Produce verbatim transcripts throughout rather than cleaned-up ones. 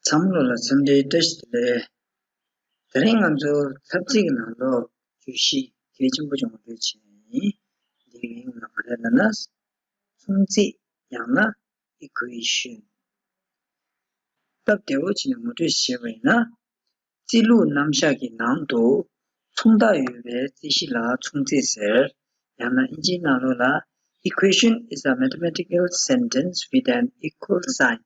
ཚང་མ་ལོ་ལ་འཚམས་འདྲིའི་བཀྲ་ཤིས་བདེ་ལེགས། དེ་རིང་ང་ཚོ་ཚབ་ཚིག་གི་ནང་ལོ་བརྗོད་གཞི་གལ་ཆེན་པོ་ཅིག་ངོ་སྤྲོད་བྱས་ཡིན། འདིའི་མིང་ལ་ག་རེ་ལབ་ན། མཚུངས་ཚིག་ཡང་ན་equation། སྟབས་བདེ་བོ་བྱས་ནས་ངོ་སྤྲོད་བྱས་པ་ཡིན་ན། རྩིས་ལུགས་རྣམ་གཞག་གི་ནང་དུ་མཚུངས་རྟགས་ཡོད་པའི་རྩིས་གཞི་ལ་མཚུངས་ཚིག་ཟེར། ཡང་ན་ཨིན་ཇིའི་ནང་ལོགས་ལ། Equation is a mathematical sentence with an equal sign.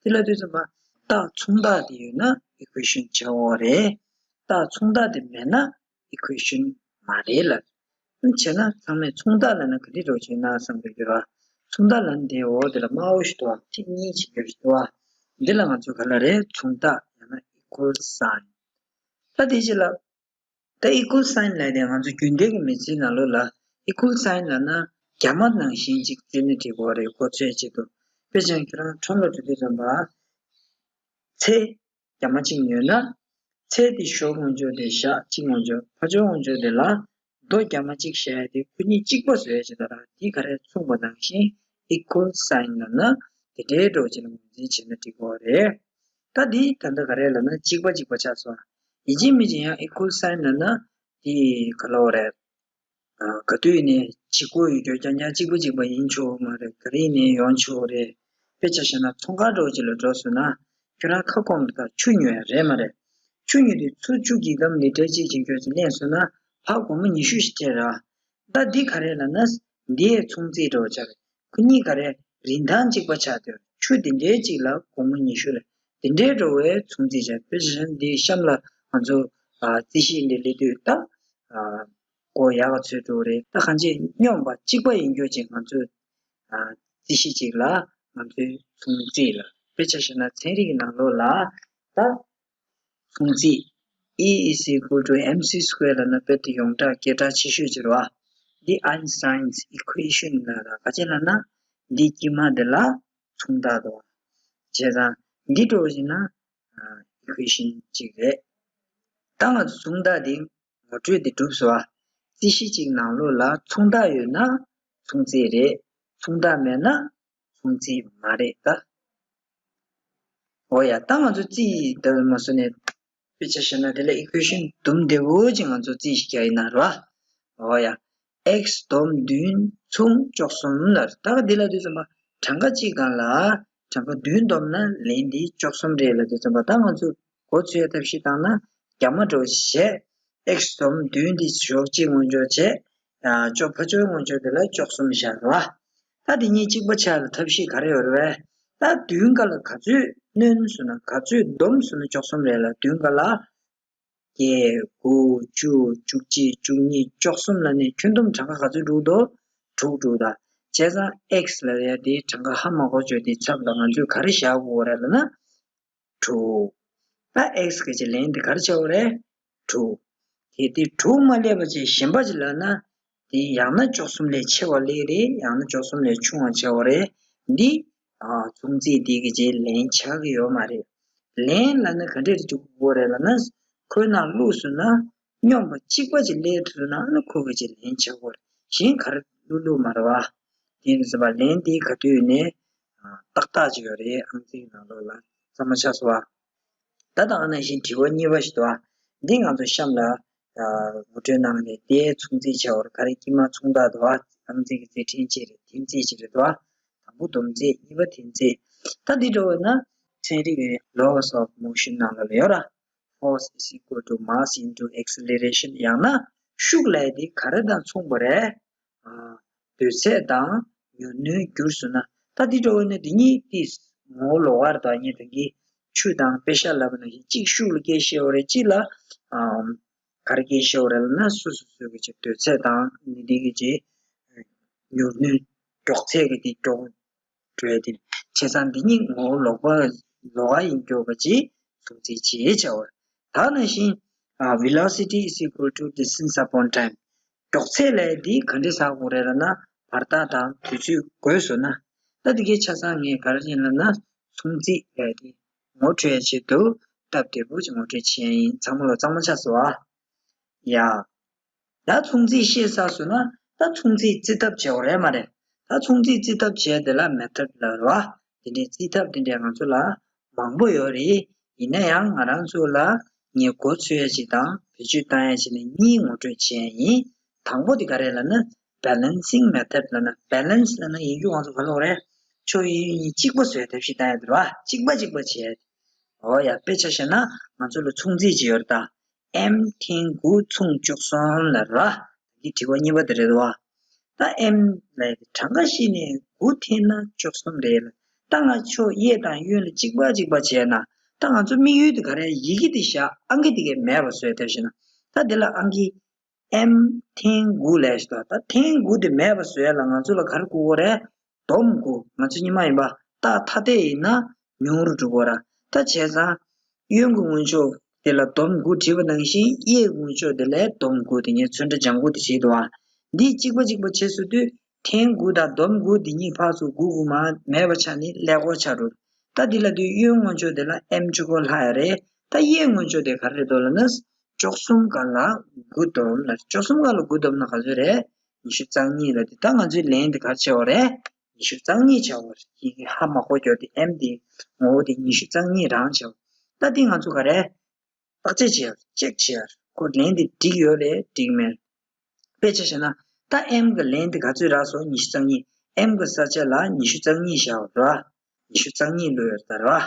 དེ་ལ་དུས་ཙམ་པ་རྟགས་མཚུངས་རྟགས་དེ་ཡོད་ན་equation་བྱ་འོ་རེད། རྟགས་མཚུངས་རྟགས་དེ་མེད་ན་equation་མ་རེད་ལ། བྱས་ན་ཚང་མས་མཚུངས་རྟགས་ལབ་ན་ག་འདྲ་འདྲ་བོ་ཅིག་ཡིན་ན་བསམ་གྱི་ཡོད་ར། མཚུངས་རྟགས་ལབ་ན་དེ་འོ་དེ་ལ་དམར་པོ་ཞིག་འདུག་བ། ཐིག་གཉིས་ཅིག་ཡོད་ཞིག་འདུག་བ། འདི་ལ་ང་ཚོས་ག་ལབ་རེད། མཚུངས་རྟགས་ཡང་ན་equal sign། ད་དེ་ཅི་ལ། ད་equal sign་ལབ་དེ་ང་ཚོ་རྒྱུན་ལྡན་གྱི་མི་ཚེའི་ནང་ལོགས་ལ་equal sign་ལབ་ན་རྒྱ་མ་ནང་བཞིན་ཅིག་བརྩིས་ན་འགྲིག་གི་རེད། གོ་ཚོད་ཅིག་འདུག་དཔེ་ཆ་ཁྱོད་རང་ཁྲོམ་ལ་འགྲོ་དུས་ཙམ་པ། ཚེ་རྒྱ་མ་གཅིག་ཉོས་ན། ཚེ་དེ་ཞོགས་ངོ་ཅོག་དེ་བཞག་གཅིག་ངོ་ཅོག་ཕ་ཇོ་ངོ་ཅོག་དེ་ལ་རྡོ་རྒྱ་མ་གཅིག་བཞག་ཡ་དེ་ཁོ་གཉིས་གཅིག་པ་བཟོ་ཡ་ཅིག་ད་ར་དེ་ག་རེ་མཚུངས་པ་ནང་བཞིན་equal sign་ལབ་ན་དེ་འདྲའི་འགྲོ་ཅིག་ལ་ངོས་འཛིན་བྱས་ན་འགྲིག་གི་རེད། ད་འདི་ད་ལྟ་ག་རེ་ལབ་ན་གཅིག་པ་གཅིག་པ་ཆགས་སོང་། ཡིན་གཅིག་མིན་གཅིག་ཡང་equal sign་ལབ་ན་དེ་ག་ལབ་རེད། ག་དུས་ནས་ལྗིད་ཁོག་ཡོད་རྒྱུ་རྐྱང་རྐྱང་གཅིག་པ་གཅིག་པ་ཡིན་ཆོག་མ་རེད། ག་རེ་ནས་ཡོང་ཆོག་རེད། དཔེ་ཆ་བཞག་ན་ཚོང་ཁང་འདྲ་བོ་ཅིག་ལ་འགྲོ་སོང་ན་ཁྱོད་རང་ཁ་སྐོམ་དང་ཆུ་ཉོ་ཡ་རེད་མ་རེད། ཆུ་ཉོ་དུས་ཆུ་བཅུ་གི་གམ་ལི་ཊར་གཅིག་ཅིག་ཁྱོད་ཚོ་ལེན་སོང་ན་ཕར་སྒོར་མོ་ཉི་ཤུ་ཞིག་སྤྲད་ར། ད་འདི་ག་རེ་ལབ་ན་འདི་ཡའི་མཚུངས་རྩིས་འདྲ་བོ་ཆགས་རེད། ཁོ་གཉིས་ག་རེ་རིན་ཐང་གཅིག་པ་ཆགས་དུས་ཆུ་དེ་འདྲའི་གཅིག་ལ་སྒོར་མོ་ཉི་ཤུ་རེད། དེ་འདྲའི་འགྲོ་བའི་མཚུངས་རྩིས་བྱས། དཔེ་ཆ་བཞག་ན་འདི་གཤམ་ལ་ང་ཚོ་ཨ་རྩིས་གཞི་འདི་སླེབས་དུས་ད་ཨ་གོ་ཡག་ག་ཚོད་འགྲོ་རེད། ད་གང་ཅི་སྙོམས་པ་གཅིག་པ་ཡིན་རྒྱུ་ཅིག་ང་ཚོས་ཨ་རྩིས་གཞི་གཅིག་ལ་ང་ཚོའི་མཚུངས་རྩིས་ལ། དཔེ་ཆ་བཞག་ན་ཚན་རིག་གི་ནང་ལོགས་ལ་ད་མཚུངས་རྩིས་E is equal to mc square་ལབ་ན་དཔེ་དེ་ཡོངས་གྲགས་སྐད་གྲགས་ཆེ་ཤོས་ཅིག་རེད་བ། འདི་Einstein's equation་ལ་ལ་ག་ཅི་ལབ་ན་འདི་དཀྱིལ་མ་འདི་ལ་མཚུངས་རྟགས་འདུག་བ། བྱས་ཙང་འདི་འགྲོ་བཞིན་ན་equation་གཅིག་རེད། ད་ང་ཚོ་མཚུངས་རྟགས་འདི་ངོ་སྤྲོད་འདི་གྲུབ་སོང་བ། རྩིས་གཞི་གཅིག་ནང་ལོགས་ལ་མཚུངས་རྟགས་ཡོད་ན་མཚུངས་རྩིས་རེད། མཚུངས་རྟགས་མེད་ན་མཚུངས་རྩིས་མ་རེད་ད། འོ་ཡ། ད་ང་ཚོ་རྩིས་འདི་མ་སོ་ནས་དཔེ་ཆ་བཤད་ན་དེ་ལ་equation་དུམ་བདེ་བོ་ཅིག་ང་ཚོ་རྩིས་ཤིག་རྒྱག་ཡིན་ན་རེད་བ། འོ་ཡ། x་དུམ་བདུན་མཚུངས་བཅུ་གསུམ་ལ་རེད། ད་ག་འདི་ལ་དུས་ཙམ་པ་གྲངས་ཀ་གཅིག་སྒང་ལ་གྲངས་ཀ་བདུན་བསྡོམས་ན་ལན་འདི་བཅུ་གསུམ་རེད་ལ། དུས་ཙམ་པ་ད་ང་ཚོ་གོ་ཚོད་ཐབས་ཤེས་བཏང་ན་རྒྱ་མ་འགྲོ་བྱས། x་དུམ་བདུན་འདི་ཞོགས་གཅིག་སྔོན་འཇོག་བྱས། ཨ་བཅོ་ཕ་ཅོའི་སྔོན་འཇོག་དེ་ལ་བཅུ་གསུམ་བཞག་རེད་བ། ད་དེ་གཉིས་གཅིག་པ་ཆགས་ལ་ཐབས་ཤེས་ག་རེ་ཡོད་རེད་བས། ད་བདུན་སྒང་ལ་ག་ཚོད་སྣོན་སོང་ན་ག་ཚོད་བསྡོམས་སོང་ན་བཅུ་གསུམ་རེད་ལ། བདུན་སྒང་ལ་བརྒྱད་དགུ་བཅུ་བཅུ་གཅིག་བཅུ་གཉིས་བཅུ་གསུམ་ལ་ནི་ཁྱོན་བསྡོམས་གྲངས་ཀ་ག་ཚོད་འགྲོ་གི་འདུག་དྲུག་འགྲོ་གི་འདུག་བྱས་ཙང་x་ལ་ཡ་དེའི་གྲངས་ཀ་ཧ་མ་གོ་བཅོས་དེའི་ཚབ་ལ་ང་ཚོས་ག་རེ་བཞག་དགོས་རེད་ལབ་ན། དྲུག་ད་x་གི་ཅི་ལན་དེ་ག་རེ་ཆགས་པ་རེད། དྲུག་གལ་ཏེ་དྲུག་མ་སླེབས་པ་ཅིག་གཞན་པ་ཅིག་ལབ་ན། དེ་ཡང་ན་བཅུ་གསུམ་ལས་ཆེ་བ་སླེབས་རེད། ཡང་ན་བཅུ་གསུམ་ལས་ཆུང་བ་ཆགས་པ་རེད། འདི་ཨ་མཚུངས་རྩིས་འདི་གི་ཅི་ལན་ཆགས་ཀྱི་ཡོད་མ་རེད། ལན་ལབ་ན་ག་འདྲས་འཇུག་དགོས་རེད་ལབ་ན། ཁོའི་ནང་བླུགས་སོང་ན་སྙོམས་པ་གཅིག་པ་ཅིག་སླེབས་ཐུབ་ན་ཨ་ནི་ཁོ་གི་ཅི་ལན་ཆགས་དགོས་རེད། གཞན་ག་རེ་བླུགས་བླུགས་མ་རེད་བ། དེ་ནི་ཟེར་བ་ལན་འདི་ག་དུས་ནས་ཏག་ཏག་ཅིག་ཡོད་རེད། ཨང་རྩིས་ནང་ལོགས་ལ་གཙང་མ་ཆགས་སོང་བ། ད་ལྟ་ཨ་ནང་བཞིན་དྲི་བ་གཉིས་པ་ཞིག་འདུག་ཨ། འདི་ང་ཚོ་གཤམ་ལ་ངོ་སྤྲོད་གནང་ནས་དེའི་མཚུངས་རྩིས་བྱ་བར་ག་རེ་དཀྱིལ་མ་མཚུངས་རྟགས་འདུག་ཨ། ཨང་རྩིས་ཀྱི་རྩིས་ཕྲན་གཅིག་རེད། ཐིམ་རྩིས་གཅིག་རེད་འདུག་ཨ། དང་པོ་སྡོམ་རྩིས། གཉིས་པ་ཐིམ་རྩིས། ད་འདི་འགྲོ་བ་ན་ཚན་རིག་གི་laws of motion་ནང་ལ་ཡོད་ར། Force is equal to mass into acceleration ཡང་ན་ཤུགས་ལས་དེ་ག་རེ་དང་མཚུངས་པ་རེད། ཨ་དུས་ཚོད་དང་མྱུར་སྣོན་བསྒྱུར་སོང་ན། ད་འདི་འགྲོ་བ་ནི་འདི་གཉིས་ཏིས་ངོ་བོ་ལོགས་ཀར་དང་ཉེ་དང་གི་ཆུ་དང་དཔེ་ཤ་ལབ་ན་གཅིག་ཤུགས་ལ་སྐྱེ་ཤེས་པ་རེད། གཅིག་ལ་ཨ་ག་རེ་སྐྱེ་ཤེས་པ་རེད་ལབ་ན་སོ་སོ་སོ་གི་ཅིག་དུས་ཚོད་དང་ནི་འདི་གི་ཅིག་མྱུར་སྣོན་མགྱོགས་ཚད་ཀྱི་དེ་མགྱོགས་འགྲོ་ཡ་དེ་རེད། བྱས་ཙང་འདི་གཉིས་ངོ་བོ་ལོགས་པ་ལོགས་ཀ་ཡིན་རྒྱུ་ག་ཅིག་མཚུངས་རྩིས་བྱེད་བྱ་བ། ད་ནང་བཞིན་ཨ་velocity is equal to distance upon time། མགྱོགས་ཚད་ལས་འདི་ག་འདྲས་ཟ་དགོས་རེད་ལབ་ན་བར་ཐག་དང་དུས་ཚོད་བགོས་སོང་ན། ད་འདི་གའི་ཆ་ཚང་ངས་ག་རེ་ཡིན་ལབ་ན་མཚུངས་རྩིས་ལས་འདི་ངོ་སྤྲོད་ཡ་ཆེད་དུ་སྟབས་བདེ་པོ་ཅིག་ངོ་སྤྲོད་བྱས་ཡིན། ཚང་མ་ལ་གཙང་མ་ཆགས་སོང་ཨ། ཡ། ད་མཚུངས་རྩིས་ཤེས་ཚར་སོང་ན་ད་མཚུངས་རྩིས་རྩི་ཐབས་བྱེད་དགོས་རེད་མ་རེད། ད་མཚུངས་རྩིས་རྩི་ཐབས་བྱས་དེ་ལ་method་ལབ་རེད་བ། དེ་འདྲའི་རྩི་ཐབས་དེ་འདྲའི་ང་ཚོ་ལ་མང་པོ་ཡོད་རེད། ཡིན་ན་ཡང་ང་རང་ཚོ་ལ་ངས་མགོ་ཚོས་ཡ་ཅིག་དང་བེད་སྤྱོད་བཏང་ཡ་ཅིག་ནི་གཉིས་ངོ་སྤྲོད་བྱས་ཡིན། དང་པོ་དེ་ག་རེ་ལབ་ན་balancing method ལབ་ན། balance ལབ་ན་ཡིན་རྒྱུ་ང་ཚོ་ག་ལོག་རེད། ཕྱོགས་ཡིན་གཉིས་གཅིག་པ་བཟོས་ཐབས་ཤེས་བཏང་ཡ་དེ་རེད་བ། གཅིག་པ་གཅིག་པ་བྱས། འོ་ཡ། དཔེ་ཆ་བཞག་ན་ང་ཚོ་ལ་མཚུངས་ཚིག་ཅིག་ཡོད་རེད་ད། m་ཐེངས་དགུ་མཚུངས་བཅུ་གསུམ་ལབ་ར། འདི་དྲི་བ་གཉིས་པ་དེ་རེད་བ། ད་m ལབ་ཡ་དེ་གྲངས་ཀ་བཤད་ནས་དགུ་ཐེངས་ན་བཅུ་གསུམ་རེད་ལ། ད་ང་ཕྱོགས་གཡས་དང་གཡོན་ལ་གཅིག་པ་གཅིག་པ་བྱས་ན། ད་ང་ཚོ་དམིགས་ཡུལ་དེ་ག་རེ། ཡི་གེ་དེ་བཞག་ཨང་ཀི་དེ་གས་མེད་པ་བཟོས་ཐབས་ཤེས་ན། ད་འདི་ལ་ཨང་ཀི་m་ཐེངས་དགུ་ལབ་ཤག་ད་ཐེངས་དགུ་དེ་མེད་པ་བཟོ་ཡ་ལ་ང་ཚོ་ལ་ག་རེ་དགོས་ཀྱི་རེད། སྡོམ་དགུ། ང་ཚོ་སྔོན་མ་ཡིན་པ་རྟགས་ཐ་དད་ཡིན་ན་ཉུང་རུ་འགྲོ་གི་རེད། ད་བྱས་ཙང་གཡོན་གྱི་ངོས་ཕྱོགས་དེ་ལ་སྡོམ་དགུ་བྲིས་པ་ནང་བཞིན་གཡས་ངོས་ཕྱོགས་དེ་ལ་སྡོམ་དགུ། དེ་ངས་ཚོན་ཁྲ་ལྗང་གུ་དེ་བྲིས་འདུག་ཨ། འདི་གཅིག་པ་གཅིག་པ་བྱས་སུ་དུས་ཐེངས་དགུ་དང་སྡོམ་དགུ་འདི་གཉིས་ཕར་ཚུར་དགུ་དགུ་མ་མེད་པ་ཆགས་ནས་ཀླད་ཀོར་ཆགས་འགྲོ། ད་འདི་ལ་དུས་གཡོན་ངོས་ཕྱོགས་དེ་ལ་m གཅིག་པོ་ལྷག་ཡ་རེད། ད་གཡས་ངོས་ཕྱོགས་དེ་ག་རེ་རེད་འདུག་ལབ་ན། བཅུ་གསུམ་ག་ལ་དགུ་སྡོམ་ལ། བཅུ་གསུམ་ག་ལ་དགུ་སྡོམ་ན་ག་ཚོད་རེད། ཉི་ཤུ་རྩ་གཉིས་ལ། དེ་ད་ང་ཚོའི་ལན་དེ་ག་རེ་ཆགས་པ་རེད། ཉི་ཤུ་རྩ་གཉིས་ཆགས་པ་རེད། ཡི་གེ་ཧ་མ་གོ་རྒྱུ་དེ་m དེ་ངོ་བོ་དེ་ཉི་ཤུ་རྩ་གཉིས་རང་ཆགས་པ། ད་དེ་ང་ཚོ་ག་རེ། བརྟག་དཔྱད་བྱེད་ཡ། ཅེག་བྱེད་ཡ། ཁོ་ལན་དེ་འགྲིག་ཡོད་རེད་འགྲིག་མེད། དཔེ་ཆ་བཞག་ན་ད་m གི་ལན་དེ་ག་ཚོད་རག་སོང་། ཉི་ཤུ་རྩ་གཉིས། m གི་ས་ཆ་ལ་ཉི་ཤུ་རྩ་གཉིས་བཞག་པ་རེད་བ། ཉི་ཤུ་རྩ་གཉིས་བླུགས་ཡོད་རེད་ད་རེད་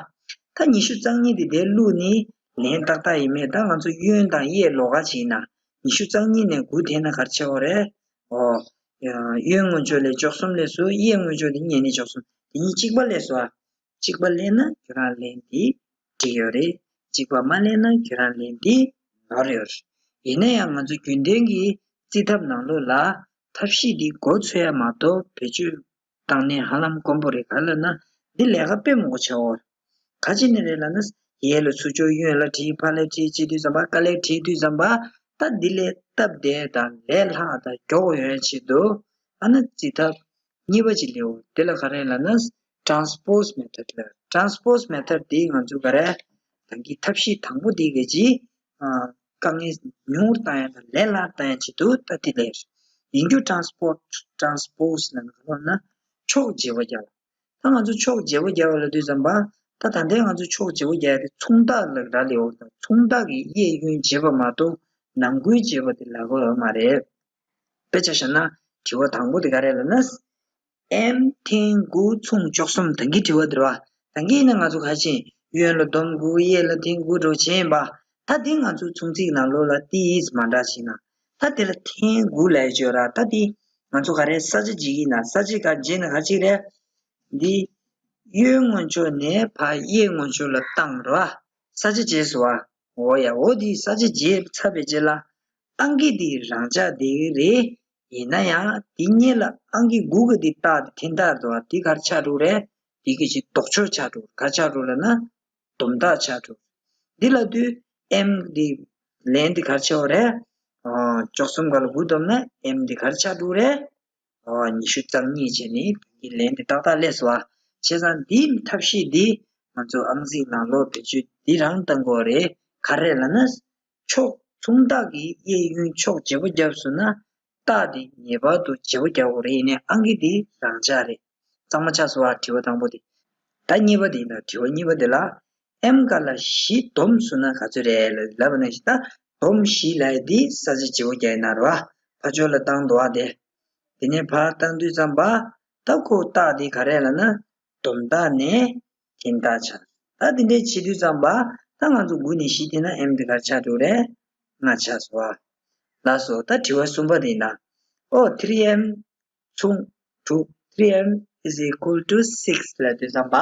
བ། ད་ཉི་ཤུ་རྩ་གཉིས་དེ་དེར་བླུགས་ནས་ལན་ཏག་ཏག་ཡིན་མེད། ད་ང་ཚོ་གཡོན་དང་གཡས་ལོགས་ཀ་བྱས་ན་ཉི་ཤུ་རྩ་གཉིས་ནས་དགུ་འཐེན་ན་ག་རེ་ཆགས་པ་རེད། ཨོ། གཡོན་ངོས་ཕྱོགས་ལས་བཅུ་གསུམ་སླེབས་སོང་། གཡས་ངོས་ཕྱོགས་དེ་གཉིས་ནས་བཅུ་གསུམ། དེ་གཉིས་གཅིག་པ་སླེབས་སོང་ཨ། གཅིག་པ་སླེབས་ན་ཁྱོད་རང་ལན་འདི་འགྲིག་ཡོད་རེད། གཅིག་པ་མ་སླེབས་ན་ཁྱོད་རང་ལན་འདི་ནོར་ཡོད་རེད། ཡིན་ན་ཡང་ང་ཚོ་རྒྱུན་ལྡན་གྱི་རྩིས་ཐབས་ནང་ལོགས་ལ་ཐབས་ཤེས་འདི་མགོ་ཚོས་ཡ་མ་གཏོགས་བེད་སྤྱོད་བཏང་ནས་ཧ་ལམ་དཀོན་པོ་རེད། ག་རེ་ལབ་ན་འདི་ལས་ཀ་དཔེ་མང་པོ་བྱ་འོ། ག་ཅི་ནས་རེད་ལབ་ན། གཡས་ལ་ཚུར་ཕྱོགས་གཡོན་ལ་བྲིས། ཕར་ལ་བྲིས། བྱེད་དུས་ཙམ་པ། དཀའ་ལས་བྲིས་དུས་ཙམ་པ། ད་འདི་ལས་སྟབས་བདེ་དང་ལས་སླ་དང་མགྱོགས་ཡོང་ཡ་ཆེད་དུ་ཨ་ནི་རྩིས་ཐབས་གཉིས་པ་ཅིག་ལེའོ། དེ་ལ་ག་རེ་ལབ་ན་transpose method ལབ། transpose method འདི་ང་ཚོ་ག་རེ། ད་གིན་ཐབས་ཤེས་དང་པོ་འདི་ག་ཅི། ཨ། དཀའ་ངལ་ཉུང་རུ་བཏང་ཡ་དང་ལས་སླ་བཏང་ཡ་ཆེད་དུ་ད་འདི་ལས། ཡིན་རྒྱུ་transport transpose ལབ་ན་ག་རེ་ལབ་ན་ཕྱོགས་བརྗེ་པོ་རྒྱག་ད་ང་ཚོ་ཕྱོགས་བརྗེ་པོ་རྒྱག་པ་ལབ་དུས་ཙམ་པ། ད་ད་ལྟའི་ང་ཚོ་ཕྱོགས་བརྗེ་པོ་རྒྱག་ཡ་དེ་མཚུངས་རྟགས་ལ་རག་ལས་འོ། ད་མཚུངས་རྟགས་ཀྱི་གཡས་གཡོན་བརྗེ་པ་མ་གཏོགས་ནང་ཁུལ་བརྗེ་པ་དེ་ལབ་ཀྱི་ཡོད་མ་རེད། དཔེ་ཆ་བཞག་ན་དྲི་བ་དང་པོ་དེ་ག་རེ་ལབ་ན། m ཐེངས་དགུ་མཚུངས་བཅུ་གསུམ། ད་གིན་དྲི་བ་དེ་རེད་བ། ད་གིན་ནི་ང་ཚོ་ག་རེ་བྱས། གཡོན་ལ་སྡོམ་དགུ། གཡས་ལ་ཐེངས་དགུ་འགྲོ་བྱས་ཡིན་པ། ད་དེ་ང་ཚོ་མཚུངས་ཚིག་ནང་ལོགས་ལ་ཏི་ཡིས་མ་འདྲ་བྱས་ན། ད་དེ་ལ་ཐེངས་དགུ་ལབ་ཡ་ཅིག་ཡོད་ར། ད་དེ་ང་ཚོ་ག་རེ་ས་ཆ་བརྗེ་གི་ན། ས་ཆ་ག་བརྗེ་ན་ག་ཅིག་རེད། འདི་གཡོན་ངོས་ཕྱོགས་ནས་ཕར་གཡས་ངོས་ཕྱོགས་ལ་བཏང་ར། ས་ཆ་བརྗེ་སོང་བ། འོ་ཡ། འོ་དེ་ས་ཆ་བརྗེ་ཚར་བའི་རྗེས་ལ་ཨང་ཀི་དེ་རང་འཇགས་བསྡད་ཀྱི་རེད། ཡིན་ན་ཡང་དེ་སྔོན་ལ་ཨང་ཀི་དགུ་གི་དེ་རྟགས་དེ་འཐེན་རྟགས་འདུག་བ། དེ་ག་རེ་ཆགས་འགྲོ་རེད། དེ་གི་ཅིག་ལྡོག་ཕྱོགས་ཆགས་འགྲོ། ག་རེ་ཆགས་འགྲོ་ལབ་ན། སྡོམ་རྟགས་ཆགས་འགྲོ། འདི་ལབ་དུས་m འདི་ལན་འདི་ག་རེ་ཆགས་པ་རེད། ཨ། བཅུ་གསུམ་ག་ལ་དགུ་སྡོམ་ན་m འདི་ག་རེ་ཆགས་འགྲོ་རེད། ཨ། ཉི་ཤུ་རྩ་གཉིས་བྱས་ནས་འདི་ལན་འདི་ཏག་ཏག་སླེབས་སོང་བ། བྱས་ཙང་འདིའི་ཐབས་ཤེས་འདི་ང་ཚོ་ཨང་རྩིས་ནང་ལོགས་བེད་སྤྱོད་འདི་རང་གཏང་དགོས་རེད། ག་རེ་ལབ་ན། ཕྱོགས་མཚུངས་རྟགས་ཀྱི་གཡས་གཡོན་ཕྱོགས་བརྗེ་པོ་བརྒྱབ་སོང་ན། རྟགས་དེ་ངེས་པར་དུ་བརྗེ་པོ་རྒྱག་དགོས་རེད། ཡིན་ནའི་ཨང་ཀི་དེ་རང་འཇགས་རེད། གཙང་མ་ཆགས་སོང་བ། དྲི་བ་དང་པོ་དེ། ད་གཉིས་པ་དེ་ཡིན་ན། དྲི་བ་གཉིས་པ་དེ་ལ། m ག་ལ་བཞི་སྡོམ་སོང་ན་ག་ཚོད་རེད་ལབ་པ་ནང་བཞིན། ད་སྡོམ་བཞི་ལབ་ཡ་དེ་ས་ཆ་བརྗེ་པོ་རྒྱག་ཡིན་ན་རེད་བ། ཕར་ཕྱོགས་ལ་བཏང་འདུག་བ་དེ། དེ་ནས་ཕར་བཏང་དུས་ཙམ་པ། ད་ཁོ་རྟགས་དེ་ག་རེ་ལབ་ན། སྡོམ་རྟགས་ནས་འཐེན་རྟགས་ཆགས། ད་དེ་འདྲའི་བྱེད་དུས་ཙམ་པ། ད་ང་ཚོ་དགུ་ནས་བཞི་འཐེན་ན་m དེ་ག་རེ་ཆགས་འགྲོ་རེད། ལྔ་ཆགས་སོང་བ། ལགས་སོ། ད་དྲི་བ་གསུམ་པ་དེ་ཡིན་ན། ཨོ། three m མཚུངས་དྲུག three m is equal to six ལབ་དུས་ཙམ་པ།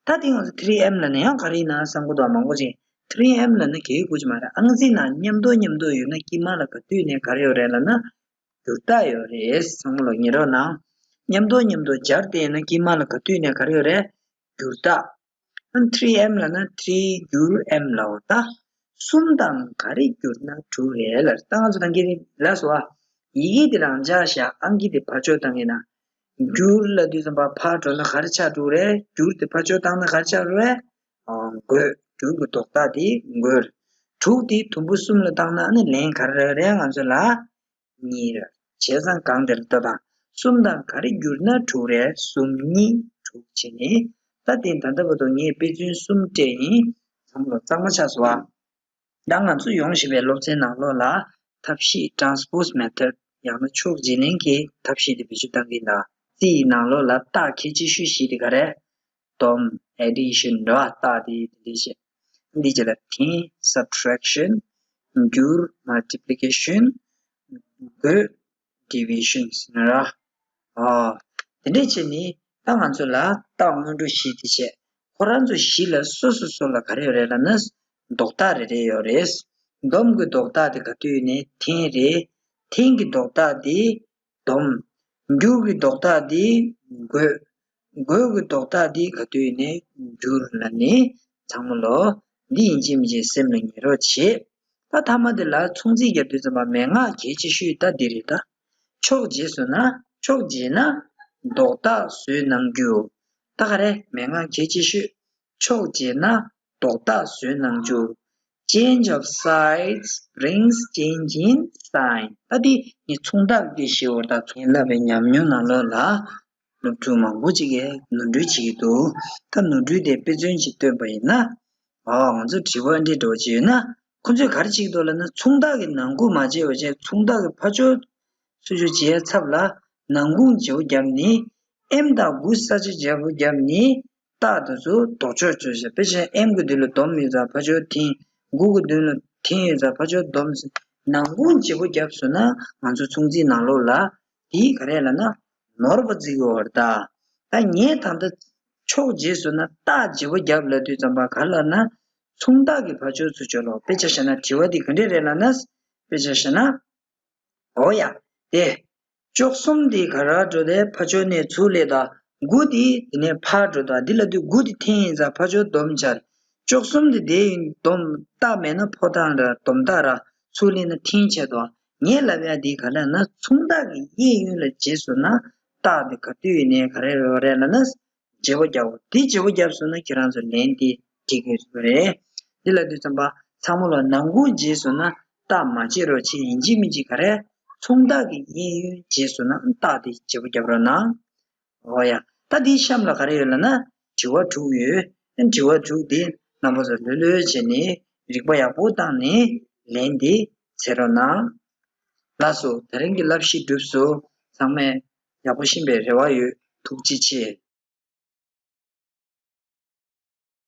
ད་དེ་ང་ཚོ་three m ལབ་ན་ཡང་ག་རེ་ཡིན་ན་བསམ་གྱི་འདུག་མང་པོ་ཅིག three m ལབ་ན་གལ་དགོས་ཀྱི་མ་རེད། ཨང་རྩིས་ནང་མཉམ་དུ་མཉམ་དུ་ཡོད་ན་དཀྱིལ་མ་ལ་ག་དུས་ནས་ག་རེ་ཡོད་རེད་ལབ་ན། བསྒྱུར་རྟགས་ཡོད་རེད། བསམ་བློ་ཉན་རོགས་གནང་། མཉམ་དུ་མཉམ་དུ་སྦྱར་ཏེ་ཡིན་ན་དཀྱིལ་མ་ལ་ག་དུས་ནས་ག་རེ་ཡོད་རེད། བསྒྱུར་རྟགས། three m ལབ་ན་three བསྒྱུར་m ལབ་འོ་ད། གསུམ་དང་ག་རེ་བསྒྱུར་ན་དྲུག་རེད་ལབ། ད་ང་ཚོ་ད་གིན་ལབ་སོང་བ། ཡི་གེ་དེ་རང་འཇགས་བཞག་ཨང་ཀི་དེ་ཕར་ཕྱོགས་བཏང་གི་ན། བསྒྱུར་ལབ་དུས་ཙམ་པ་ཕར་འགྲོ་ན་ག་རེ་ཆགས་འགྲོ་རེད། བསྒྱུར་དེ་ཕར་ཕྱོགས་བཏང་ན་ག་རེ་ཆགས་འགྲོ་རེད། ཨ། བགོས། བསྒྱུར་གྱི་ལྡོག་རྟགས་དེ་བགོས། དྲུག་དེ་དུམ་བུ་གསུམ་ལ་བཏང་ན་ཨ་ནི་ལན་ག་རེ་རེད། ང་ཚོ་ལ། གཉིས་རེད། བྱས་ཙང་གང་དེར་ལྟ་དང་། གསུམ་དང་ག་རེ་བསྒྱུར་ན་དྲུག་རེད། གསུམ་གཉིས་དྲུག་བྱས་ནས། ད་དེ་ད་ལྟ་བར་དུ་ངས་དཔེ་མཚོན་གསུམ་སྤྲད་ཡིན། ཚང་མ་ལ་གཙང་མ་ཆགས་སོང་ཨ། ད་ང་ཚོ་ཡོང་བཞིན་པའི་སློབ་ཚན་ནང་ལོགས་ལ་ཐབས་ཤེས་transpose method ཡང་ན་ཕྱོགས་བརྗེ་ལེན་གྱི་ཐབས་ཤེས་དེ་བེད་སྤྱོད་བཏང་གི་ཡིན་ད། རྩིས་ཡི་ནང་ལོགས་ལ་རྟགས་གལ་ཆེ་ཤོས་བཞི་དེ་ག་རེ། སྡོམ། addition རེད་བ། རྟགས་དེ་དེ་འདྲ་བྱས། འདི་རྗེས་ལ་འཐེན། subtraction། བསྒྱུར། multiplication། བགོ། division ཟེར་ན་ར། ཨ། དེ་འདྲས་བྱས་ནས་ད་ང་ཚོ་ལ་རྟགས་སྔོན་འགྲོ་བཞི་དེ་བྱས། ཁོ་རང་ཚོ་བཞི་ལ་སོ་སོ་སོ་ལ་ག་རེ་ཡོད་རེད་ལབ་ན། ལྡོག་རྟགས་རེ་རེ་ཡོད་རེད། སྡོམ་གྱི་ལྡོག་རྟགས་དེ་ག་དུས་ཡིན་ནའི་འཐེན་རེད། འཐེན་གྱི་ལྡོག་རྟགས་དེ་སྡོམ། བསྒྱུར་གྱི་ལྡོག་རྟགས་དེ་བགོ། བགོ་གི་ལྡོག་རྟགས་འདི་ག་དུས་ནས་བསྒྱུར་ལ་ནི་ཚང་མ་ལོ། འདི་ཡིན་གཅིག་མིན་གཅིག་སེམས་ལ་ངེས་རོགས་བྱེད། ད་མཐའ་མ་དེ་ལ་མཚུངས་རྩིས་རྒྱབ་དུས་ཙམ་པ་མན་ངག་གལ་ཆེ་ཤོས་ད་འདི་རེད་ད། ཕྱོགས་བརྗེས་སོང་ན་ཕྱོགས་བརྗེས་ན་ལྡོག་རྟགས་བཟོས་གནང་རྒྱུ། ད་ག་རེ་མན་ངག་གལ་ཆེ་ཤོས། ཕྱོགས་བརྗེས་ན་ལྡོག་རྟགས་བཟོས་གནང་རྒྱུ། Change of sides brings change in sign. ད་འདི་ངས་མཚུངས་རྟགས་འདི་ཞེས་པ་དང་མཚུངས་ལབ་པའི་ཉམས་མྱོང་ནང་ལོགས་ལ། སློབ་ཕྲུག་མང་པོ་ཅིག་གིས་ནོར་འཁྲུལ་བྱེད་ཀྱི་འདུག་ད་ནོར་འཁྲུལ་དེ་དཔེ་མཚོན་ཅིག་སྟོན་པ་ཡིན་ན། ཨོ་ང་ཚོ་དྲི་བ་འདི་འདྲ་བོ་ཅིག་ཡོད་ན། ཁོ་ཚོས་ག་རེ་བྱེད་ཀྱི་འདུག་ལབ་ན། མཚུངས་རྟགས་ཀྱི་ནང་ཁུངས་མ་བརྗེས་པ་བྱས། མཚུངས་རྟགས་ཀྱི་ཕར་ཕྱོགས་སུ་ཕྱོགས་བརྗེ་ཡའི་ཚབ་ལ་ནང་ཁུངས་བརྗེ་པོ་བརྒྱབ་ནས། M དང་དགུ་ས་ཆ་བརྗེ་པོ་བརྒྱབ་ནས་རྟགས་དེ་ཚོ་ལྡོག་ཕྱོགས་བཅོས་བྱས། དཔེ་བྱས་ན་M གི་མདུན་ལ་སྡོམ་ཡོད་ཙང་ཕར་ཕྱོགས་འཐེན། དགུ་གི་མདུན་ལ་འཐེན་ཡོད་ཙང་ཕར་ཕྱོགས་སྡོམ་ཟེར། ནང་ཁུངས་བརྗེ་པོ་བརྒྱབ་སོང་ན་ང་ཚོ་མཚུངས་རྩིས་ནང་ལོགས་ལ། དེ་ག་རེ་ལབ་ན་ནོར་བ་བརྩི་གི་ཡོད་རེད་ད། ད་ངས་ད་ལྟ་ཕྱོགས་བརྗེས་སོང་ན་རྟགས་བརྗེ་པོ་བརྒྱབ་ལབ་དུས་ཙམ་པ་ག་རེ་ལབ་ན། མཚུངས་རྟགས་ཀྱི་ཕར་ཕྱོགས་སུ་ཕྱོགས་ལོ། དཔེ་ཆ་བཞག་ན་དྲི་བ་འདི་ག་འདྲས་རེད་ལབ་ན། དཔེ་ཆ་བཞག་ན། འོ་ཡ། དེ། བཅུ་གསུམ་འདི་ག་རེ་འགྲོ་དེ་ཕར་ཕྱོགས་ནས་ཚུར་སླེབས་དང་། དགུ་འདི་དེ་ནས་ཕར་འགྲོ་དང་། འདི་ལ་དུས་དགུ་འདི་འཐེན་ཡིན་ཙང་ཕར་ཕྱོགས་སྡོམ་བྱས། བཅུ་གསུམ་འདི་དེ་ཡིན་སྡོམ་རྟགས་མེད་ན་ཕོ་རྟགས་ར་སྡོམ་རྟགས་ར། ཚུར་སླེབས་ན་འཐེན་བྱས་དང་། ངས་ལབ་ཡ་འདི་ག་རེ་ལབ་ན། མཚུངས་རྟགས་ཀྱི་གཡས་གཡོན་ལ་བརྗེས་སོང་ན་རྟགས་འདི་ག་དུས་ཡིན་ནའི་ག་རེ་རེད་ལབ་ན། བརྗེ་པོ་རྒྱག་དགོས། དེ་བརྗེ་པོ་བརྒྱབ་སོང་ན་ཁྱེད་རང་ཚོ་ལན་དེ་འགྲིག་གི་ཡོད་རེད། འདི་ལབ་དུས་ཙམ་པ་ཚང་མ་ལ་ནང་ཁུངས་བརྗེས་སོང་ན་རྟགས་མ་བརྗེ་རོགས་བྱེད། ཡིན་གཅིག་མིན་གཅིག་ག་རེ། མཚུངས་རྟགས་ཀྱི་གཡས་གཡོན་བརྗེས་སོང་ན་རྟགས་དེ་བརྗེ་པོ་རྒྱབ་རོགས་གནང་། འོ་ཡ། ད་དེའི་གཤམ་ལ་ག་རེ་ཡོད་ལབ་ན། དྲི་བ་དྲུག་ཡོད། དྲི་བ་དྲུག་དེ་རྣམ་པ་ཚོ་ལྷོད་ལྷོད་བྱས་ནས་རིག་པ་ཡག་པོ་བཏང་ནས་ལན་དེ་འཚོལ་རོགས་གནང་། ལགས་སོ། དེ་རིང་གི་བསླབ་གཞི་གྲུབ་སོང་། ཚང་མས་ཡག་པོ་ཤེས་པའི་རེ་བ་ཡོད། ཐུགས་རྗེ་ཆེ།